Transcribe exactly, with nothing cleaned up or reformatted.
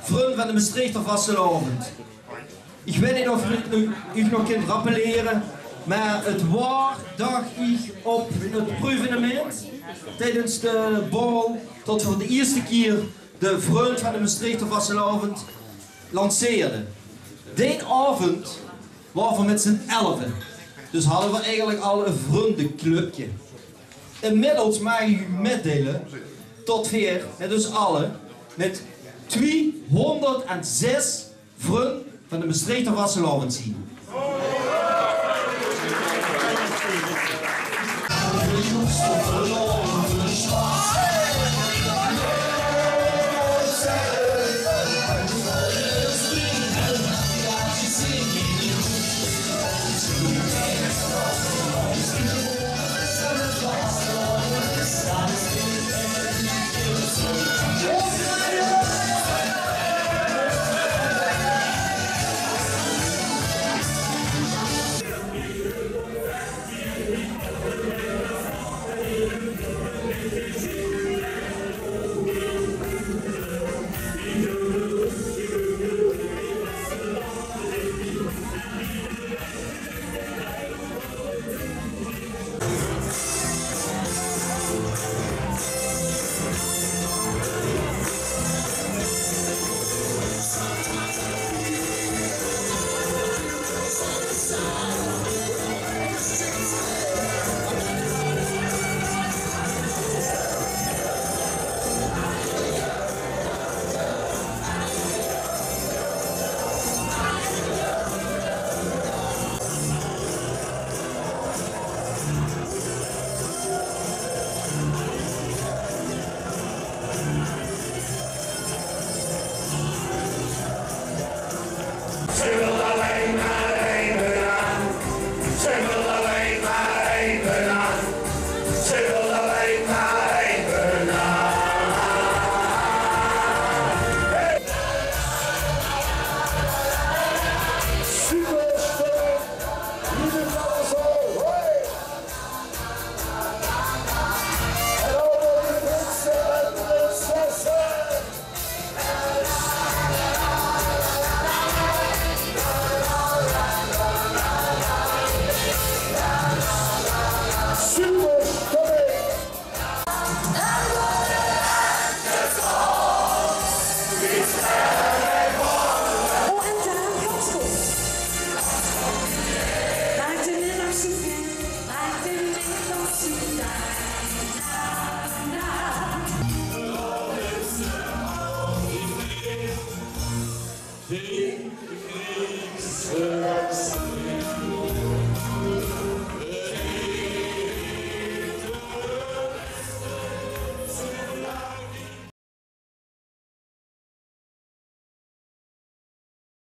Vrun van de Mestreechter Vastelaovend. Ich weit neet of geer uch, uch nog kint rappelere, mer 't waor, dach ich, op 't Pruvenemint, tiedes de borrel, tot veur de ierste kier de Vrun van de Mestreechter Vastelaovend lanceerde. Deen aovend waore v'r mit z'n elve. Dus hadde v'r eigelik al e vrundeclubke. Inmiddels maag ich uch mitdeile tot veer mit us alle mit twiehonderdzes vrun van de Mestreechter Vastelaovend zien. Ze wil allein maar ein banaan. Ze wil allein maar ein banaan. Ze wil allein maar ein banaan. Hey! Super stemming. Hier is alles al. Hoi!